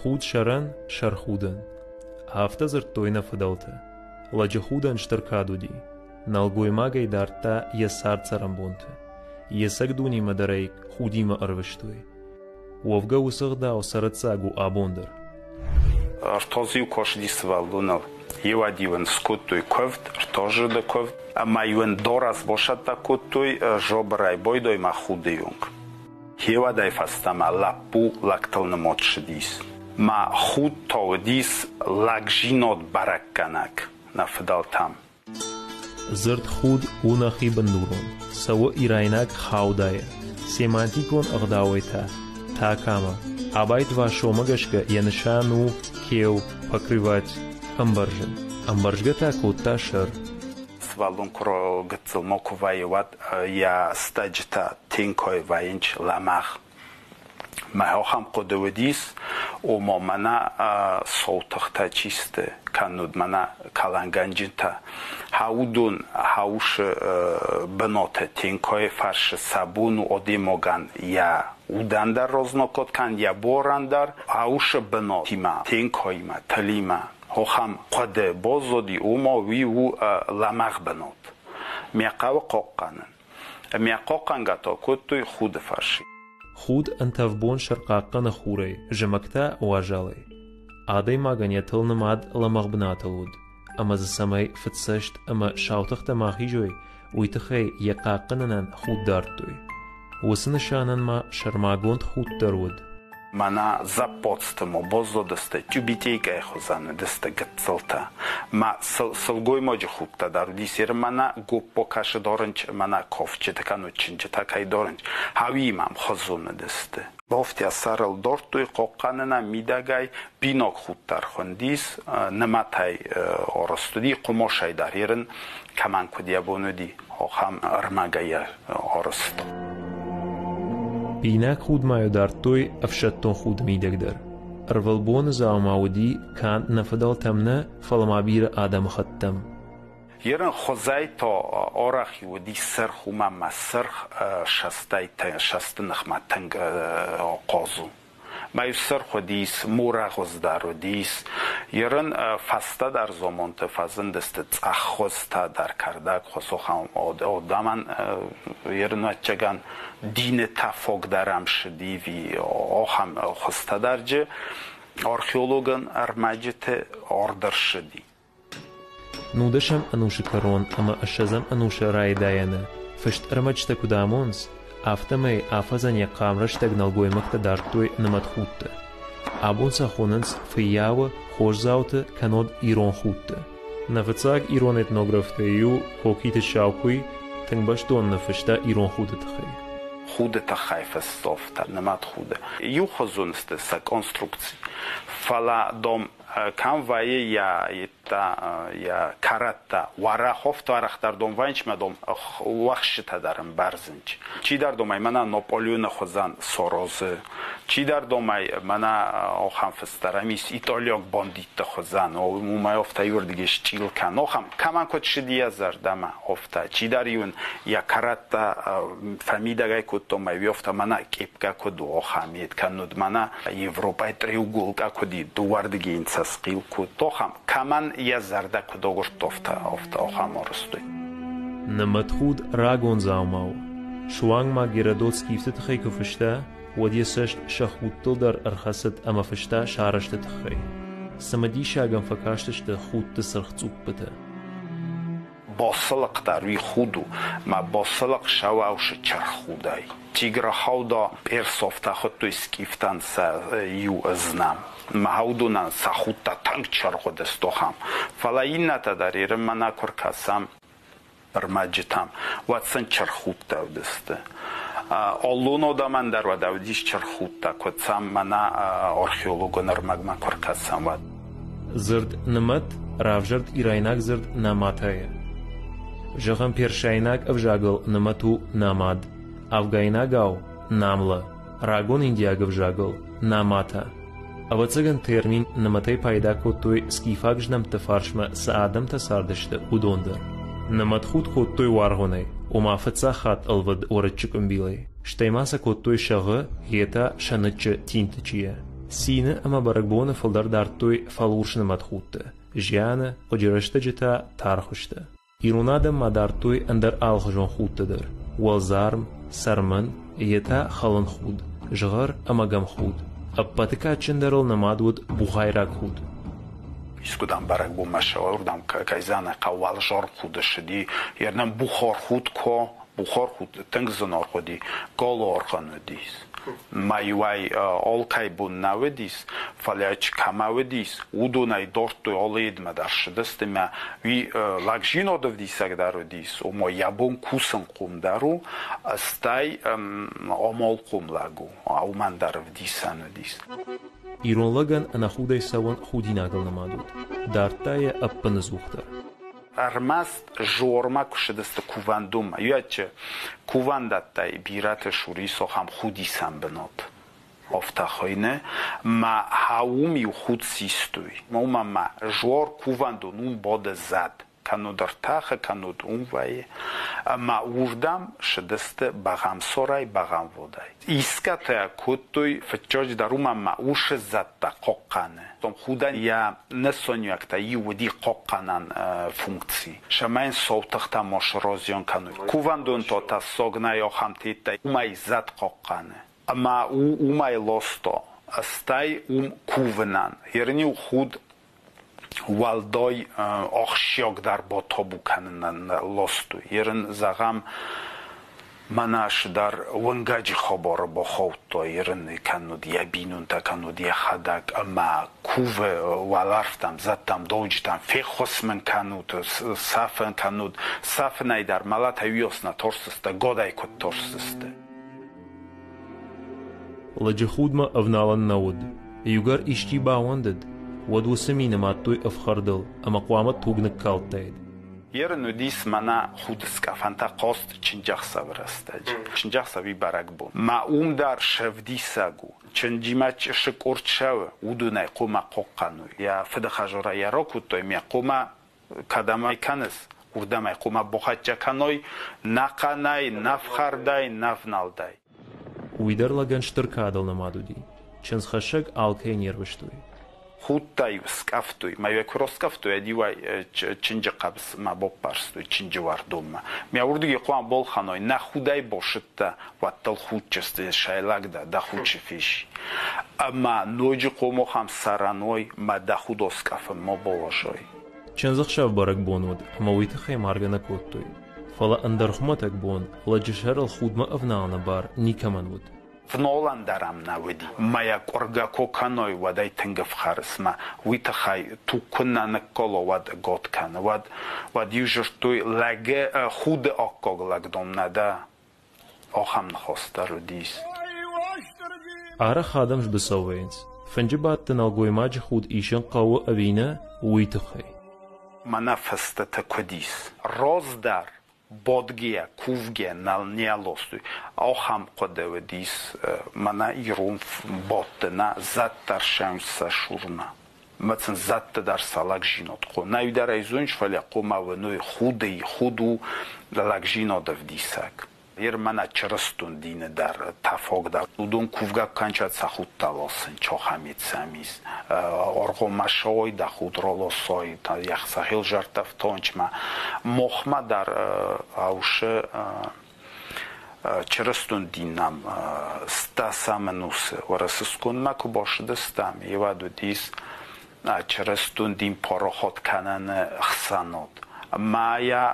Худ сӕрӕн, сӕрхудӕн. Афтӕ дзырдтой нӕ фыдӕлтӕ. Лӕджы худӕн стыр кад уыди. Нӕлгоймагӕй дардта йӕ цард-цӕрӕнбонты. Йе цӕг дунемӕ дӕр ӕй худимӕ ӕрвыстой. Уӕвгӕ уыцы ӕгъдау цӕрӕццаг у абон дӕр. Ӕртоз-иу косыди сывӕллоныл. Еуӕд-иу ын скодтой куывд, ӕртозыды куывд, ӕмӕ-иу ын дорас босӕттӕ кодтой жобырӕй бойдоймӕ худы онг. Еуӕдӕй фӕстӕмӕ лӕппу лӕгтыл нымод ссыдис. Мӕ худ та уыдис лӕгзинод бӕрӕггӕнӕг нӕ фыдӕлтӕм. Дзырд худ у нӕхи бындурон, цӕуы ирайнаг хаудайӕ, семантикон ӕгъдауӕй та такама. Абайт Васомӕ гӕсгӕ йӕ нысан у кеу, покрывать, ӕмбӕрзын. Ӕмбӕрзгӕ та кодта сӕр. Сывӕллон куы гыццыл ма куы вӕййы, уӕд йӕ стӕджытӕ тенкой вӕййынц лӕмӕгъ. Мӕ ахӕм хъуыды уыдис, ома мӕнӕ сау тыхтӕ чи сты, кӕннод мӕнӕ кӕлӕнгӕнджытӕ, уыдон хаусы бынаты тенкойы фарсы сӕ бон у адӕймагӕн йӕ удӕн дӕр разнакод кӕн, йӕ буарӕн дӕр хаусы бынатимӕ, тенкоимӕ, тылимӕ. Ахӕм хъуыды баззади, ома уый у лӕмӕгъ бынат. Мӕ хъӕуы хъахъхъӕнын. Ӕмӕ хъахъхъӕнгӕ та кодтой худы фарсы. Худ ӕнтӕф бон сӕр хъахъхъӕны хурӕй, зымӕг та уазалӕй. Адӕймагӕн йӕ тыл нымад лӕмӕгъ бынатыл уыд, ӕмӕ дзы цӕмӕй фыдцӕст ӕмӕ саутыхтӕ ма хизой, уый тыххӕй йӕ хъахъхъӕнынӕн худ дардтой. Уыцы нысанӕн ма сӕрмагонд худ дӕр уыд. Мӕнӕ зӕппоцты мо боззодысты тюбетейкӕйы хуызӕн уыдысты гыццылтӕ. Мӕ сылгоймаджы худтӕ дӕр уыдис мӕнӕ гоппо кӕсы дорынч, мӕнӕ ковчытӕ кӕнӕ чынджытӕ кӕй дорынч. Хауимӕ ӕмхуызон уыдысты. Бофтӕ сӕрыл дордтой хъохъхъӕнынӕн мидӕгӕй биног худ дӕр хуындис, нымӕтӕй арӕзт уыди, хъуымосӕй дӕр ерын кӕмӕн куыд йӕ бон уыди, ахӕм ӕрмӕгӕй арӕзт. Бинаг худ ма-иу дардтой ӕфсӕддон худы мидӕг дӕр. Ӕрвылбоны дзаума уыди канд нӕ фыдӕлтӕм нӕ, фӕлӕ ма бирӕ адӕмыхӕттӕм. Ерын хуызӕй та арӕх уыди сырх, уымӕн ӕмӕ сырх састӕй састы ныхмӕ тынг ахъаз у. Мӕ сырх уыдис, мурӕгъуыз дӕр уыдис. Ерын фӕстӕдӕр заманты фӕзындысты цъӕххуызтӕ дӕр, кӕрдӕгхуыз, ахӕм адӕмӕн ерын ӕвӕццӕгӕн дины тӕфаг дӕр ӕм ссыди, ахӕм хуызтӕ дӕр археологон ӕрмӕджыты ардӕр ссыди. Нудӕсӕм ӕнусы кӕрон ӕмӕ ссӕдзӕм ӕнусы райдайӕны фыст ӕрмӕджытӕ куыд амонынц, афтӕмӕй афӕдзӕн йӕ хъарм рӕстӕг нӕлгоймӕгтӕ дардтой нымӕтхудтӕ. Абон сӕ хонынц фыййауы, хосдзауты кӕннод ирон худтӕ. Нӕ фыццаг ирон этнографтӕй иу Кокиты Саукуй тынг бӕстон ныффыста ирон худы тыххӕй. Худы тыххӕй фӕсофтӕ, нымӕт худы. Иухуызон сты сӕ конструкци, фӕлӕ дом кӕм вӕййы йӕ йӕ кӕрӕттӕ уӕрӕх офтуӕрӕхдӕр дон вӕййынц дом уӕхсчытӕ дӕр ӕмбӕрзынц. Чидӕр домӕй мӕнӕ Наполеоны хуызӕн Сорозы, чидӕр домӕй мӕнӕ охӕм фыстӕр ам ис италиаг бандитты хуызӕн, уымӕй офтӕ иуырдыгӕй счъил кӕн. Охӕм кӕмӕн куыд ссыди йӕ зӕрдӕмӕ офтӕ. Чидӕр-иу ын йӕ кӕрӕттӕ фӕмидӕгӕй кодтон мӕ уёфтӕ мӕнӕ къепкӕ куыд у, охӕм ед кӕннод мӕнӕ Европӕйы треуголкӕ куыд и, дыууӕрдыгӕй йын сӕ схъил кодта, охӕм кӕмӕн йӕ зӕрдӕ куыд огуырдта, офтӕ, офтӕ охӕм арӕзтой. Нымӕтхуд рагон дзаума у. Суанг ма Геродот скифты тыххӕй куы фыста, уӕд йӕ цӕст сӕ худтыл дӕр ӕрхӕцыд ӕмӕ фыста сӕ арӕзты тыххӕй. Цымыдисаг ӕм фӕкастысты худты цыргъ цъуппытӕ. Басылыхъ дӕр уый худ у, мӕ басылыхъ сауӕусы чырхудӕй. Тиграхауда персофтӕ хуыдтой скифтӕн сӕ иу знӕм. Мӕ уыдонӕн сӕ худтӕ тынг чыргъуыдысты ахӕм. Фӕлӕ иннӕтӕ дӕр Ирынмӕ нӕ куы ркӕсӕм ӕрмӕджытӕм, уӕд сын чырхудтӕ уыдысты. Аллон адӕмӕн дӕр уӕд уыдис чырхудтӕ, куыд сӕм мӕнӕ археологон ӕрмӕгмӕ куы ркӕсӕм, уӕд. Дзырд нымӕт равзӕрд ирайнаг дзырд наматӕйӕ. Зӕгъӕм, персайнаг ӕвзагыл нымӕт у намад, афгайнагау – намла, рагон индиаг ӕвзагыл – намата. Ӕвӕццӕгӕн термин нымӕтӕй пайда кодтой скифаг знӕмтты фарсмӕ цы адӕмтӕ цардысты, уыдон дӕр. Нымӕтхуд кодтой уаргъуынӕй, ома фыццаг хатт ӕлвыд уӕрыччы къуымбилӕй. Стӕй ма сӕ кодтой сӕгъы, йе та сӕныччы тинтычъийӕ. Цины ӕмӕ бӕрӕгбоны фылдӕр дардтой фӕлурс нымӕтхудты, зианы, хъуыджы рӕстӕджы та тархуызты. Ирон адӕм ма дардтой ӕндӕр алыхуызон худтӕ дӕр: уӕлдзарм, цӕрмын, йе та хӕлын худ, згъӕр ӕмӕ гӕмхуд. Ӕппӕты кадджындӕрыл нымад уыд бухайраг худ. Искуыдӕм бӕрӕгбонмӕ ссӕуа, уырдӕм кӕй зӕны хъӕуӕлзор худ ссыди, йернӕм бухор худ ко, бухор худ тынг зынаргъ уыди, голоргъӕн уыдис. Ма иуӕй алкӕй бон нӕ уыдис, фӕлӕ кӕмӕ уыдис, уыдонӕй дардтой алы едмӕ дӕр ссыдысты мӕ уый лӕгзинад ӕвдисӕг дӕр уыдис, ома йӕ бон кусынхъом дӕр у, стӕй амалхъом лӕг у, уымӕн дӕр ӕвдисӕн уыдис. Ирон лӕгӕн ӕнӕхудӕй цӕуын худинагыл нымад уыд, дардта йӕ ӕппыныдзухдӕр. Ӕрмӕст зормӕ куы ссыдысты кувӕндонмӕ, иуӕччы кувӕндӕттӕй бирӕты сури сохам худисӕн бынат. Афтӕ хуыйны, ма уым иу худ систой. Уымӕн ма зор кувӕндон уым бады зӕд. Кӕннод ӕртӕхы, кӕннод уым вӕййы. Ӕмӕ уырдӕм ссыдысты бӕгъӕмсорӕй, бӕгъӕмводӕй. Искӕтӕ кодтой фыццаджыдӕр уымӕн ма усы зӕдтӕ хъахъхъӕны. Худӕн йӕ нысаниуӕгтӕ иу уыди хъахъхъӕнӕн функци. Цӕмӕй сау тыхтӕ ма сразиан кӕной. Кувӕндон та тӕссаг нӕй ахӕм теттӕй, уымӕй зӕд хъахъхъӕны. Ӕмӕ уымӕй ласта, стӕй уым кувынӕн. Ерын-иу худ уӕлдай ахсджиагдӕр батабу кӕнынӕн ластой. Ерын, зӕгъӕм, мӕнӕ цыдӕр уынгӕджы хабары бахаудта, ерын кӕннод йӕ бинонтӕ, кӕннод йӕхӕдӕг ӕмӕ кувы уӕлӕрвтӕм, зӕдтӕм, дауджытӕм, феххуыс мын кӕнут, сафын кӕнут, сафынӕй дӕр мӕлӕтӕй уыйас нӕ тӕрсдзысты, годӕй куыд тӕрсдзысты. Лӕджы худмӕ ӕвналӕн нӕ уыд. Иугӕр исчи баууӕндыд, уӕд уыцы ми нымадтой ӕфхӕрдыл ӕмӕ хъуамӕ туг ныккалдтаид. Ерын уыдис мӕнӕ худыскъӕфӕнтӕ хъазт чындзӕхсӕвы рӕстӕджы. Чындзӕхсӕви бӕрӕгбон. Мӕ уым дӕр сӕвдисӕг у. Чынджимӕ чъысы къорд цӕуы, уыдонӕй хъуамӕ хъахъхъӕной. Йӕ фыды хӕзорӕй йӕ ракодтой, мӕ хъуамӕ кӕдӕм ӕй кӕныс, уырдӕм ӕй хъуамӕ бахӕццӕ кӕной нӕхъӕнӕй, нӕ фхӕрдӕй, нӕ вналдӕй. Уый дӕр лӕгӕн стыр кадыл нымад уыди. Чындзхӕссӕг алкӕй не рвыстой. Худтӕ-иу скъӕфтой, мӕ куы раскъӕфтой, ӕд-иуӕй чынджы хъӕбысмӕ баппӕрстой чынджы уӕрдонмӕ. Мӕ уырдыгӕй хъуамӕ балхӕной, нӕ худӕй басыдтӕ, уӕддӕр худджысты сӕйлаг дӕ, дӕ худчы фесси. Ӕмӕ ноджы хъомохӕм сӕрӕной, мӕ дӕ худ аскъӕфынмӕ баласой. Чындзӕхсӕв бӕрӕгбон уыд, ӕмӕ уый тыххӕй маргӕ нӕ кодтой. Фӕлӕ ӕндӕр хуымӕтӕг бон лӕджы сӕрыл худмӕ ӕвналыны бар никӕмӕн уыд. Внолӕн дӕр ӕм нӕ уыди. Мӕ йӕ къуыргӕ куы кӕной, уӕд ӕй тынг ӕфхӕрыс мӕ уый тыххӕй туг куыннӕ ныккӕла, уӕд гот кӕны. Уӕд, уӕд-иу дзырдтой, лӕгы худы аккаг лӕгдом нӕ дӕ. Ахӕм ныхас дӕр уыдис. Арӕх адӕм сбыцӕу вӕййынц, фынджы бадты нӕлгоймаджы худ исын хъӕуы ӕви нӕ, уый тыххӕй. Мӕнӕ фӕстӕтӕ куыд ис. Раздӕр бадгӕ, кувгӕ нал не ластой. Ахӕм хъуыды уыдис мӕнӕ ирон бадты нӕ зӕддӕр сӕм сӕ сурмӕ. Мӕ сын зӕдты дӕр сӕ лӕгзинад хъуы. Нӕ дӕр ӕй зоныс, фӕлӕ хъуамӕ уыной худый, худ у лӕгзинад ӕвдисӕг. Ер мӕнӕ чырыстон дины дӕр тӕфаг дӕр. Уыдон кувгӕ кӕнчат сӕ худтӕ ласын, чохамид сӕм ис. Оргъомӕ сой, дӕ худ ролосой, йӕхсӕхил зӕрдтӕфтончмӕ. Мохмӕ дӕр аусы чырыстон дин нӕм стӕсӕм ӕнусы Уӕрӕсесконмӕ куы бацыдыстӕм, еуӕд уыдис чырыстон дин парахат кӕныны ӕхсӕнад. Ӕмӕ йӕ